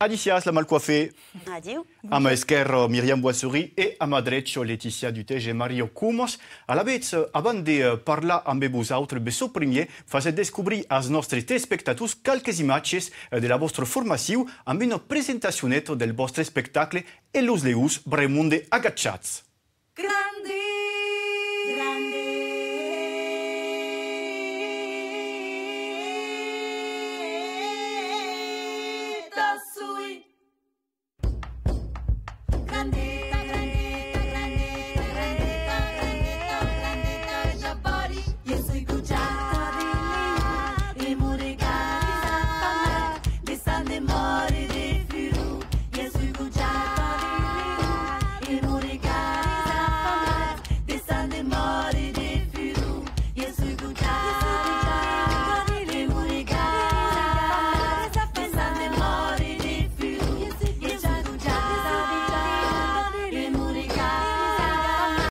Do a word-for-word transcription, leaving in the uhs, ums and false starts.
Adissiatz, la Malcoiffée! Adiu! A ma esquèrra, Myriam Boissoury e a ma drecha, Laetitia Dutège e Mario Comas. Alavetz, abans de, eh, parlar ambe vosautres, bessó primièr, fasètz descobrir als nòstres telespectators qualques imatges, eh, de la vòstra formacion amb una presentacioneta del vòstre espectacle E los leons, brèu monde, agachats!